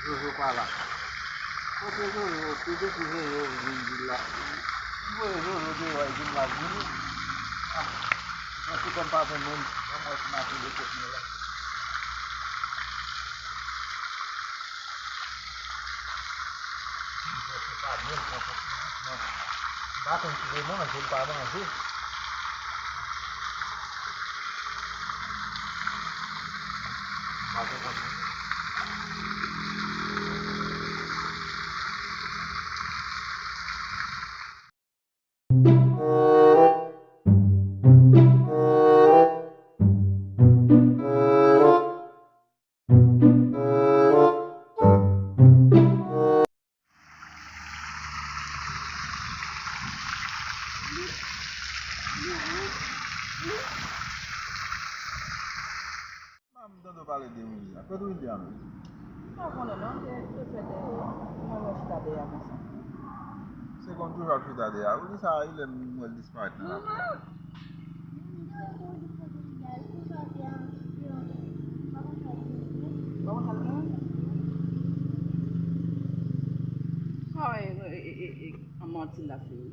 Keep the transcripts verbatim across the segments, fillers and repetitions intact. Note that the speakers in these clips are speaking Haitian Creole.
Jojo pa la. Kote Jojo? Kote pou Jojo vin di la? M voye Jojo deyò, li vin la vini. Ah, m santi kòm pa bon moun. Ban m wè si m ap rive kot mwen la. M santi pa byen, m santi non. M pa konn si se manje l pa manje. M pa konn konn. M tande w pale de Willy a. Kote Willy a menm? M pa konnen non, m te, te fè dèyè a. Mwen wè chita dèyè a konsa. Se konn toujou ap chita dèyè a. Willy sa, ilè m wè l disparèt nan lakou. Bon, sa l gen? Sa e, e, e, e, e, an manti l ap fè wi.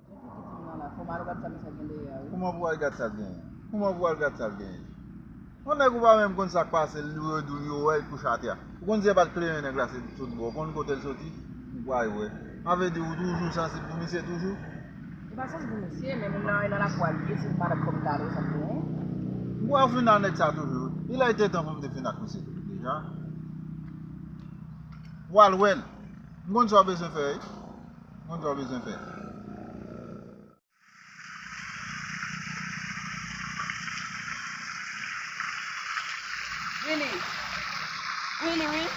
Epi ki di m nan la, fò m al gad sa misye gen dèyè a wi. Kouman pou w al gad sa l genyen? Kouman pou w al gad sa l genyen? Yon nèg ou pa menm konn sa k pase l, yo di w yo wè l kouche atè a. Ou konn se pa t kleren nèg la se sot bò, ou konn kote l soti? Ou pa wè. Sa vle di ou toujou sansib pou misye toujou? Li pa sansib pou misye, men moun nan nan lakou a li ye, se madanm fò m ta ale, sa m genyen. M kwè w fin ak nèg sa toujou. Il a été tan pou m te fin ak misye deja. W al wè l. M konn sa w bezwen fè wi. M konn sa w bezwen fè. Willy. Willy, wi. E,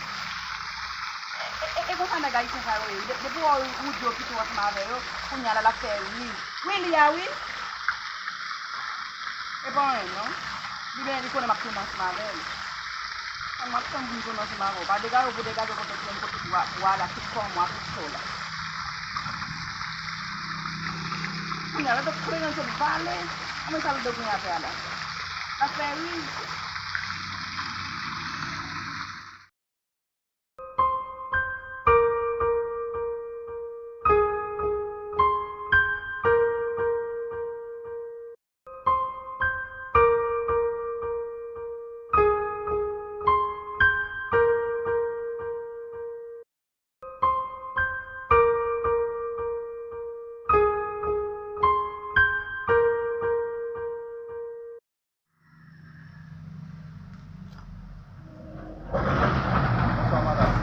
e, e konsa nèg ayisyen sa yo ye. De-, depi w wè Woody yo kite w ansanm avè yo, kounye a la, l ap fè ri. Willy a, wi. E pa anyen, non. Li byen, li konnen m ap tounen ansanm avè l. An, m ap tann pou m tounen ansanm avè w. Pa degaje w pou degaje w kote w jwenn kote pou w a-, pou w ale ak tout kòman w ak tout sa w la. Kounye a, lè w t ap konnen se vale, anmwe sa l dekouvri atè a la. L ap fè ri. Bonswa, madanm.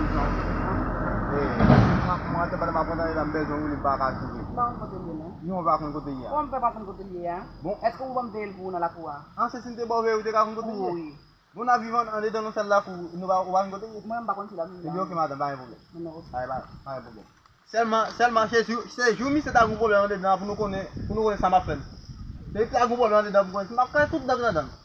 Kijan w ye? Eh, mwen, mwen, te pale m ap kontan, e la m bezwen w, li m pa ka twouve. M pa konn kote l ye, non. Kijan w pa konn kote l ye a? Kòman m fè pa konn kote l ye a? Bon. Èske ou ban m veye l pou ou nan lakou a? Ah, se si m te ba w veye, ou te ka konn kote l ye? Wi. Bon, n ap viv an, andedan yon sèl lakou, nou pa, ou pa konn kote l ye? Mwen, m pa konn sila menm. Ebyen, oke, madanm, pa gen pwoblèm. Non, non, oke. Ay, pa, pa gen pwoblèm. Sèlman, sèlman, se jou, se jou misye ta gen pwoblèm andedan an pou nou konnen, pou nou konnen sa m ap fè l. Se li ta gen pwoblèm andedan pou konnen si m ap kale tout nèg ladan l.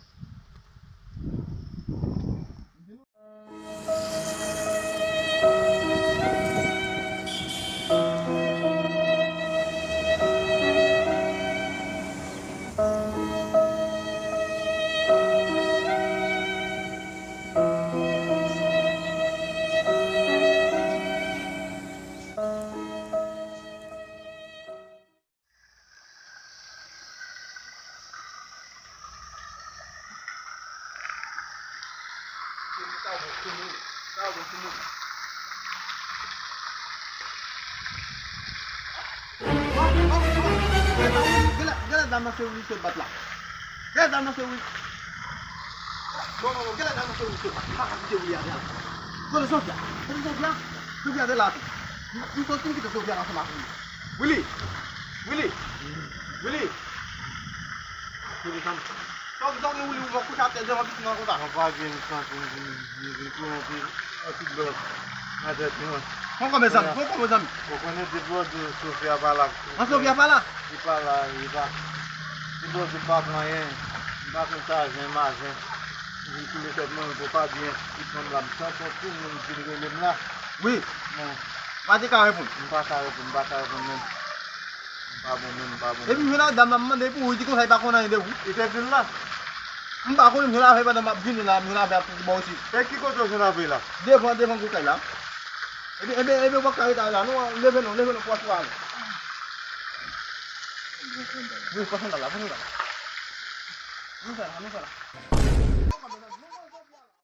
Gade dam nan se Willy sot bat la. Gade dam nan se Willy. Bon, bon, bon, gade dam nan se Willy sot bat. Li pa ka kite Willy atè la. Kote Sofia? Kote Sofia? Sofia te la tou. Li, li sot fin kite Sofia ansanm ak Willy. Willy! Willy! Willy! Willy, sa m, sa w, sa w gen Willy, ou va kouche atè devan pisin nan konsa? Mwen pa gen santi m vin, vin, vin tounen ti, ti blòf nan tèt mwen. Pran kò mezanmi, pran kò mezanmi. Ou konnen depi w di Sofia pa la. An Sofia pa la? Li pa la, li pa. Depi w di pa pran anyen, m pa konn sa jen majen. M vin koule tèt mwen, mwen pa byen. Li pran m la, m santi yon timoun vin rele m la. Wi. Bon. Pa te ka reponn. M pa ka reponn, m pa ka reponn menm. M pa bon menm, m pa bon. Epi m jwenn ak dam nan, m mande pou ou, li di konsa li pa konn anyen de ou. Li te vin la. M pa konnen, m jwenn avè pandan m ap vini la, m jwenn avè ap soti bò isit. E ki kote w jwenn avè la? Devan, devan gwo kay la. Ebyen, ebyen, ebyen, w p ap ka rete la. Nou, leve non, leve non, pòs ou ale. Wi, pran sandal la, pran sandal la. Nou fè la, nou fè la.